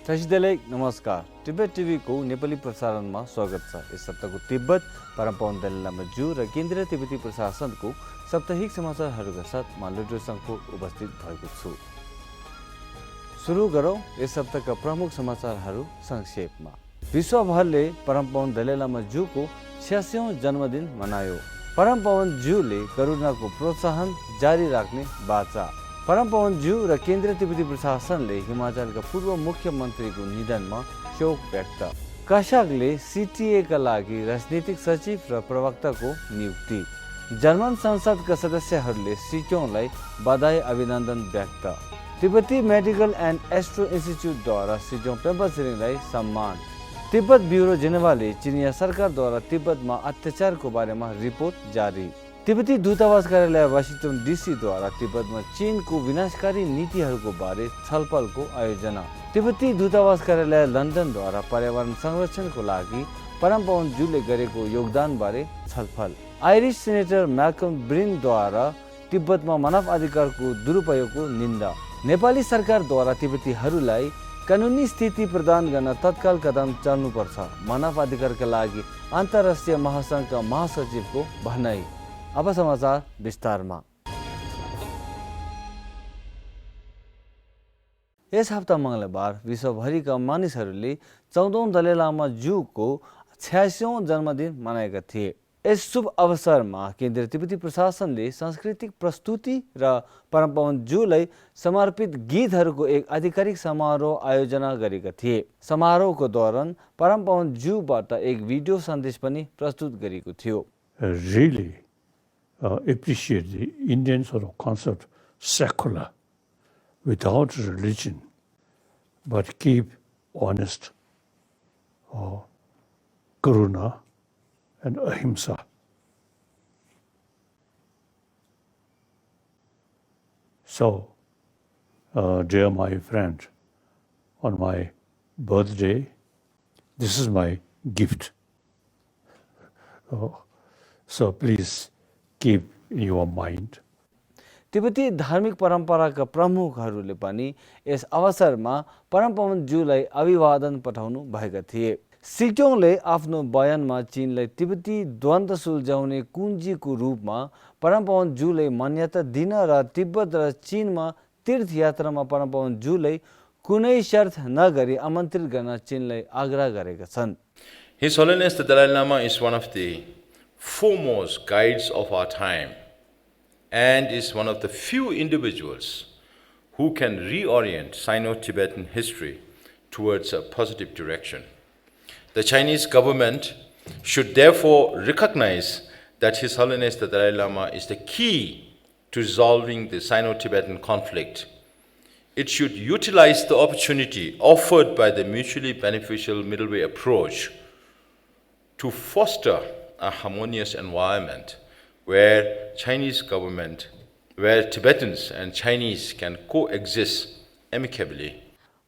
दर्शकलाई नमस्कार। तिब्बत टिभी को नेपाली प्रसारणमा स्वागत छ। यस सप्ताहको तिब्बत परम्परा दलाईलामा जू र केन्द्रीय तिब्बती प्रशासनको साप्ताहिक समाचारहरूका साथ म लुड्रो सङ्घको उपस्थित भएको छु। सुरु गरौँ यस सप्ताहका प्रमुख समाचारहरू संक्षेपमा। विश्वभरले परमपवन दलाईलामा जूको 86औं जन्मदिन मनायो। परमपवन जूले करुणाको प्रोत्साहन जारी राख्ने बाचा। परमपवन जू र केन्द्रीय तिब्बती प्रशासनले हिमाचलका पूर्व मुख्यमन्त्रीको निधनमा शोक व्यक्त। कशाकले सीटीएका लागि राजनीतिक सचिव र प्रवक्ताको नियुक्ति। जर्मन संसदका सदस्यहरूले सिचोङलाई बधाई अभिनन्दन व्यक्त। तिब्बती मेडिकल एन्ड एस्ट्रो इन्स्टिच्युटद्वारा सिचोङ पेम्पा छिरिङलाई सम्मान। तिब्बत ब्युरो जेनेभाले चिनिया सरकारद्वारा तिब्बतमा अत्याचारको बारेमा रिपोर्ट जारी। तिब्बती दूतावास कार्यालय वाशिंगटन डीसीद्वारा तिब्बतमा चीनको विनाशकारी नीतिहरूको बारे छलफलको आयोजना। तिब्बती दूतावास कार्यालय लन्डनद्वारा पर्यावरण संरक्षणको लागि परमपवन जूले गरेको योगदानबारे छलफल। आइरिस सेनेटर म्याल्कम ब्रिनद्वारा तिब्बतमा मानव अधिकारको दुरुपयोगको निन्दा। नेपाली सरकारद्वारा तिब्बतीहरूलाई कानुनी स्थिति प्रदान गर्न तत्काल कदम चाल्नुपर्छ। मानव अधिकारका लागि अन्तर्राष्ट्रिय महासङ्घका महासचिवको भनाई। अब समाचार विस्तारमा। यस हप्ता मङ्गलबार विश्वभरिका मानिसहरूले 14औं दलाईलामा जूको 86औं जन्मदिन मनाएका थिए। यस शुभ अवसरमा केन्द्रीय तिब्बती प्रशासनले सांस्कृतिक प्रस्तुति र परमपवन जूलाई समर्पित गीतहरूको एक आधिकारिक समारोह आयोजना गरेका थिए। समारोहको दौरान परमपवन जूबाट एक भिडियो सन्देश पनि प्रस्तुत गरिएको थियो। Appreciate the Indian sort of concept, secular, without religion, but keep honest, karuna and ahimsa. So, dear my friend, on my birthday, this is my gift. So please keep in your mind. तिब्बती धार्मिक परम्पराका प्रमुखहरूले पनि यस अवसरमा परमपवन जूलाई अभिवादन पठाउनु भएका थिए। सिचोङले आफ्नो बयानमा चीनलाई तिब्बती द्वन्द्व सुल्झाउने कुञ्जीको रूपमा परमपवन जूलाई मान्यता दिन र तिब्बत र चीनमा तीर्थयात्रामा परमपवन जूलाई कुनै शर्त नगरी आमन्त्रित गर्न चीनलाई आग्रह गरेका छन्। His Holiness the Dalai Lama is one of the foremost guides of our time and is one of the few individuals who can reorient Sino-Tibetan history towards a positive direction. The Chinese government should therefore recognize that His Holiness the Dalai Lama is the key to resolving the Sino-Tibetan conflict. It should utilize the opportunity offered by the mutually beneficial middle way approach to foster a harmonious environment where Tibetans and Chinese can coexist amicably.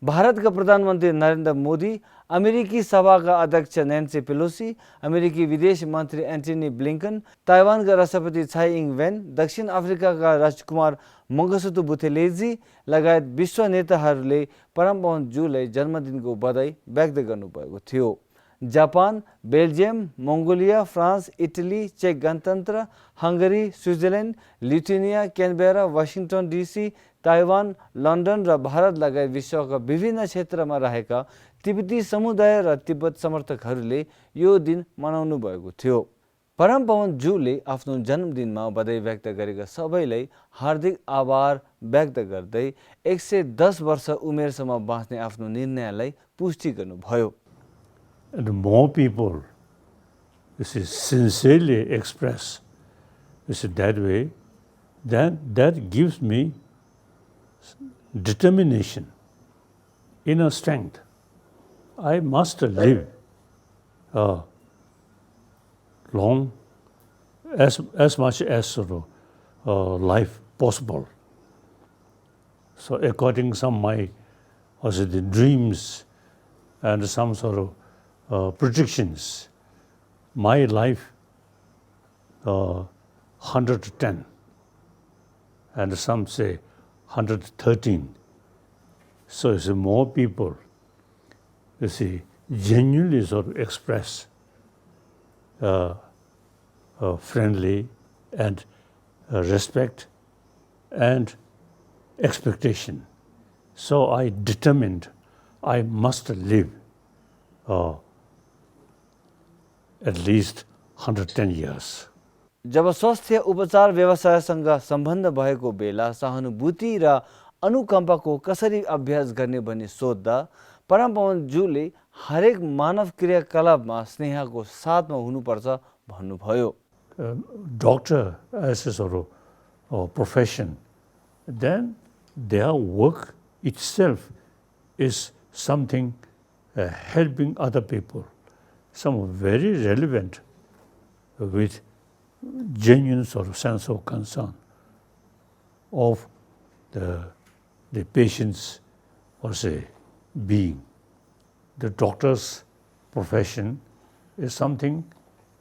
भारतका प्रधानमन्त्री नरेन्द्र मोदी, अमेरिकी सभाका अध्यक्ष Nancy Pelosi, अमेरिकी विदेश मन्त्री Antony ब्लिङ्कन, ताइवानका राष्ट्रपति छाई इङ वेन, दक्षिण अफ्रिकाका राजकुमार मंगसुतु बुथेलेजी लगायत विश्व नेताहरूले परमपवन जूलाई जन्मदिनको बधाई व्यक्त गर्नुभएको थियो। Japan, Belgium, Mongolia, France, Italy, चेक गणतन्त्र, Hungary, Switzerland, Lithuania, Canberra, Washington DC, Taiwan, London र भारत लगायत विश्वका विभिन्न क्षेत्रमा रहेका तिब्बती समुदाय र तिब्बत समर्थकहरूले यो दिन मनाउनु भएको थियो। परमपवन जूले आफ्नो जन्मदिनमा बधाई व्यक्त गरेका सबैलाई हार्दिक आभार व्यक्त गर्दै 110 वर्ष उमेरसम्म बाँच्ने आफ्नो निर्णयलाई पुष्टि गर्नुभयो। And more people, sincerely express that way, then that gives me determination, inner strength. I must live long, as much as sort of life possible. So according some my also the dreams and some sort of predictions, my life 110 and some say 113. So it's more people you see, genuinely sort of express friendly and respect and expectation. So I determined I must live at least 110 years. जब स्वास्थ्य उपचार व्यवसायसँग सम्बन्ध भएको बेला सहानुभूति र अनुकम्पाको कसरी अभ्यास गर्ने भन्ने सोध्दा परमपवनज्यूले हरेक मानव क्रियाकलापमा स्नेहको साथमा हुनुपर्छ भन्नुभयो। Doctor as a sort of profession, then their work itself is something helping other people, some very relevant with genuine sort of sense of concern of the patient's or say being. The doctor's profession is something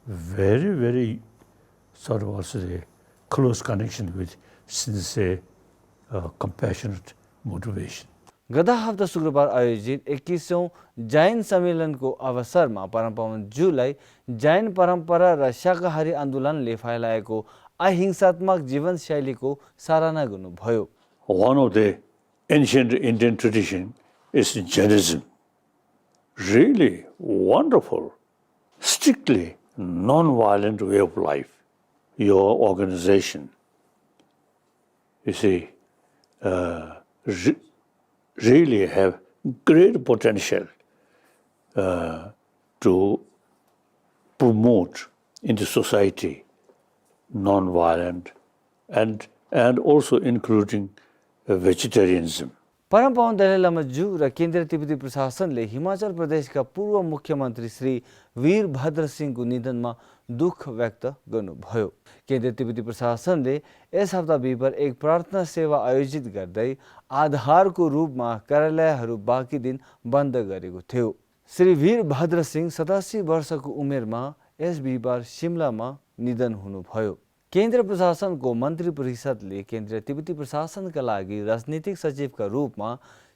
very, very sort of also a close connection with sincere, compassionate motivation. गत हप्ता शुक्रबार आयोजित 21औं जैन सम्मेलनको अवसरमा परमपवनज्यूलाई जैन परम्परा र शाकाहारी आन्दोलनले फैलाएको अहिंसात्मक जीवनशैलीको सराहना गर्नुभयो। One of the ancient Indian tradition is Jainism. Really wonderful, strictly non-violent way of life. Your organization, you see, really have great potential to promote in the society non-violent and also including vegetarianism. परमपवन Dalai लामाज्यू र केन्द्रीय तिब्बती प्रशासनले हिमाचल प्रदेशका पूर्व मुख्यमन्त्री श्री वीरभद्र सिंहको निधनमा दुःख व्यक्त गर्नुभयो। केन्द्रीय तिब्बती प्रशासनले यस हप्ता बिहिबार एक प्रार्थना सेवा आयोजित गर्दै आधारको रूपमा कार्यालयहरू बाँकी दिन बन्द गरेको थियो। श्री वीरभद्र सिंह 87 वर्षको उमेरमा यस बिहिबार शिमलामा निधन हुनुभयो। केन्द्र प्रशासनको मन्त्री परिषदले केन्द्रीय तिब्बती प्रशासनका लागि राजनीतिक सचिवका रूपमा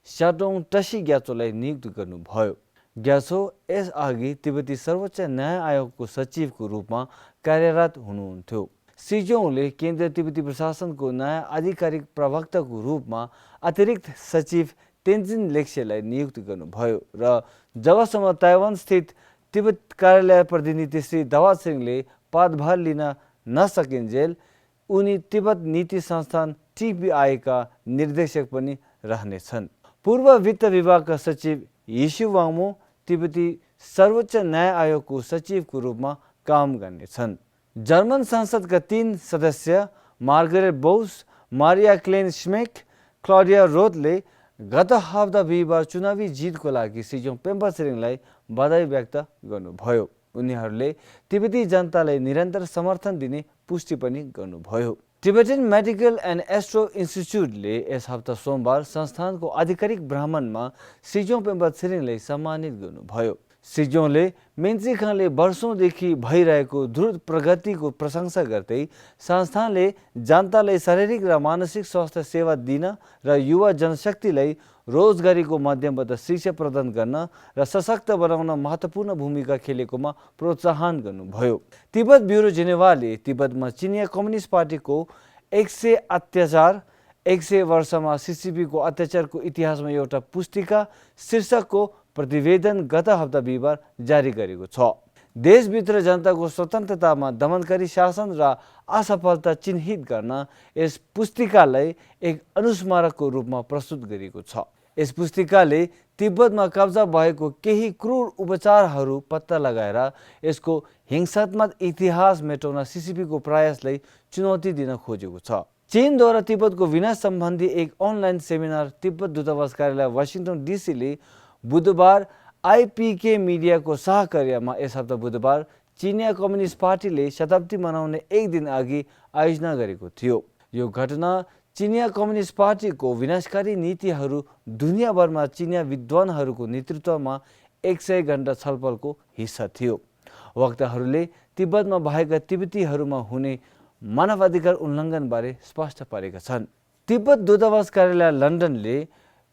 शाटोङ टसी ग्याचोलाई नियुक्त गर्नुभयो। ग्याचो यसअघि तिब्बती सर्वोच्च न्याय आयोगको सचिवको रूपमा कार्यरत हुनुहुन्थ्यो। सिजोङले केन्द्रीय तिब्बती प्रशासनको नयाँ आधिकारिक प्रवक्ताको रूपमा अतिरिक्त सचिव तेन्जिन लेक्सेलाई नियुक्त गर्नुभयो र जबसम्म ताइवान स्थित तिब्बत कार्यालय प्रतिनिधि श्री दावा सिंहले पदभार लिन नसकिन्जेल उनी तिब्बत नीति संस्थान टिपिआई का निर्देशक पनि रहनेछन्। पूर्व वित्त विभागका सचिव यीशु वाङमो तिब्बती सर्वोच्च न्याय आयोगको सचिवको रूपमा काम गर्नेछन्। जर्मन संसदका 3 सदस्य Margarete Bause, Maria Klein Schmeink, Claudia रोथले गत हप्ता बिहिबार चुनावी जितको लागि सिजोङ पेम्बा छिरिङलाई बधाई व्यक्त गर्नुभयो। उनीहरूले तिब्बती जनतालाई निरन्तर समर्थन दिने पुष्टि पनि गर्नुभयो। तिब्बतन मेडिकल एन्ड एस्ट्रो इन्स्टिच्युटले यस हप्ता सोमबार संस्थानको आधिकारिक भ्रमणमा सिजोङ पेम्बा छिरिङलाई सम्मानित गर्नुभयो। सिजोङले मेन्ची खानले वर्षौंदेखि भइरहेको द्रुत प्रगतिको प्रशंसा गर्दै संस्थानले जनतालाई शारीरिक र मानसिक स्वास्थ्य सेवा दिन र युवा जनशक्तिलाई रोजगारीको माध्यमबाट शिक्षा प्रदान गर्न र सशक्त बनाउन महत्त्वपूर्ण भूमिका खेलेकोमा प्रोत्साहन गर्नुभयो। तिब्बत ब्युरो जेनेवाले तिब्बतमा चिनिया कम्युनिस्ट पार्टीको 100 अत्याचार 100 वर्षमा सिसिपीको अत्याचारको इतिहासमा एउटा पुस्तिका शीर्षकको प्रतिवेदन गत हप्ता बिहिबार जारी गरेको छ। देशभित्र जनताको स्वतन्त्रतामा दमनकारी शासन र असफलता चिन्हित गर्न यस पुस्तिकालाई एक अनुस्मारकको रूपमा प्रस्तुत गरिएको छ। यस पुस्तिकाले तिब्बतमा कब्जा भएको केही क्रूर उपचारहरू पत्ता लगाएर यसको हिंसात्मक इतिहास मेटाउन सिसिपीको प्रयासलाई चुनौती दिन खोजेको छ। चीनद्वारा तिब्बतको विनाश सम्बन्धी एक अनलाइन सेमिनार तिब्बत दूतावास कार्यालय वाशिंगटन डीसीले बुधबार आईपीके मिडियाको सहकार्यमा यस हप्ता बुधबार चिनिया कम्युनिस्ट पार्टीले शताब्दी मनाउने एक दिन अघि आयोजना गरेको थियो। यो घटना चिनिया कम्युनिस्ट पार्टीको विनाशकारी नीतिहरू दुनियाभरमा चिनिया विद्वानहरूको नेतृत्वमा 100 घण्टा छलफलको हिस्सा थियो। वक्ताहरूले तिब्बतमा भएका तिब्बतीहरूमा हुने मानवाधिकार उल्लङ्घनबारे स्पष्ट पारेका छन्। तिब्बत दूतावास कार्यालय लन्डनले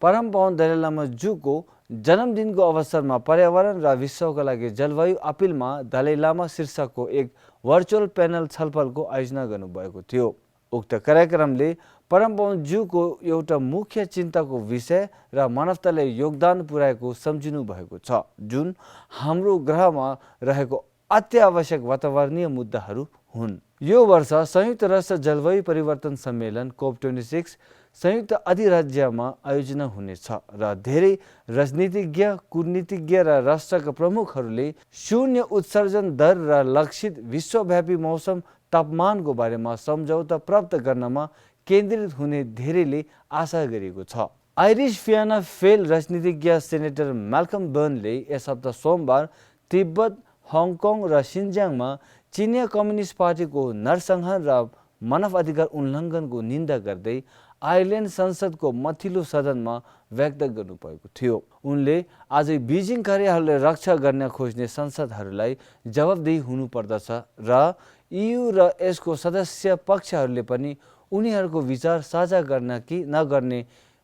परमपवन दलाई लामाज्यूको जन्मदिनको अवसरमा पर्यावरण र विश्वका लागि जलवायु अपिलमा दलाई लामा शीर्षकको एक भर्चुअल प्यानल छलफलको आयोजना गर्नुभएको थियो। उक्त कार्यक्रमले परमपञ्ज्यूको एउटा मुख्य चिन्ताको विषय र मानवतालाई योगदान पुर्याएको सम्झिनु भएको छ, जुन हाम्रो ग्रहमा रहेको अत्यावश्यक वातावरणीय मुद्दाहरू हुन्। यो वर्ष संयुक्त राष्ट्र जलवायु परिवर्तन सम्मेलन COP26 संयुक्त अधिराज्यमा आयोजना हुनेछ र धेरै राजनीतिज्ञ, कूटनीतिज्ञ र राष्ट्रका प्रमुखहरूले शून्य उत्सर्जन दर र लक्षित विश्वव्यापी मौसम तापमानको बारेमा सम्झौता प्राप्त गर्नमा केन्द्रित हुने धेरैले आशा गरेको छ। आइरिस फियाना फेल राजनीतिज्ञ सेनेटर म्याल्कम बर्नले यस हप्ता सोमबार तिब्बत, हङकङ र सिन्ज्याङमा चिनिया कम्युनिस्ट पार्टीको नरसंहार र मानव अधिकार उल्लङ्घनको निन्दा गर्दै आयरल्यान्ड संसदको माथिल्लो सदनमा व्यक्त गर्नुभएको थियो। उनले आजै बीजिङ कार्यहरूलाई रक्षा गर्न खोज्ने संसदहरूलाई जवाबदेही हुनुपर्दछ र EU र यसको सदस्य पक्षहरूले पनि उनीहरूको विचार साझा गर्न कि नगर्ने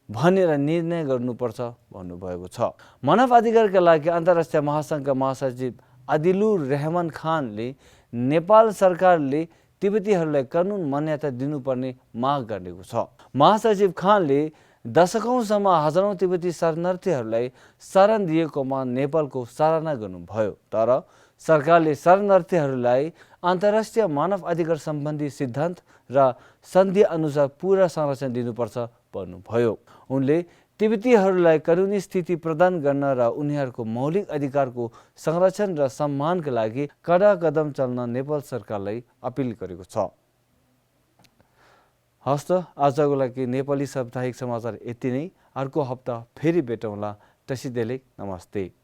भनेर निर्णय गर्नुपर्छ भन्नुभएको छ। मानव अधिकारका लागि अन्तर्राष्ट्रिय महासङ्घका महासचिव आदिलुर रहमान खानले नेपाल सरकारले तिब्बतीहरूलाई कानुन मान्यता दिनुपर्ने माग गरेको छ। महासचिव खानले दशकौंसम्म हजारौं तिब्बती शरणार्थीहरूलाई शरण दिएकोमा नेपालको सराहना गर्नुभयो, तर सरकारले शरणार्थीहरूलाई अन्तर्राष्ट्रिय मानव अधिकार सम्बन्धी सिद्धान्त र सन्धि अनुसार पूरा संरक्षण दिनुपर्छ भन्नुभयो। उनले तिब्बतीहरूलाई कानुनी स्थिति प्रदान गर्न र उनीहरूको मौलिक अधिकारको संरक्षण र सम्मानका लागि कडा कदम चाल्न नेपाल सरकारलाई अपिल गरेको छ। हस्त आजको लागि नेपाली साप्ताहिक समाचार यति नै। अर्को हप्ता फेरि भेटौँला। तसिदेले नमस्ते।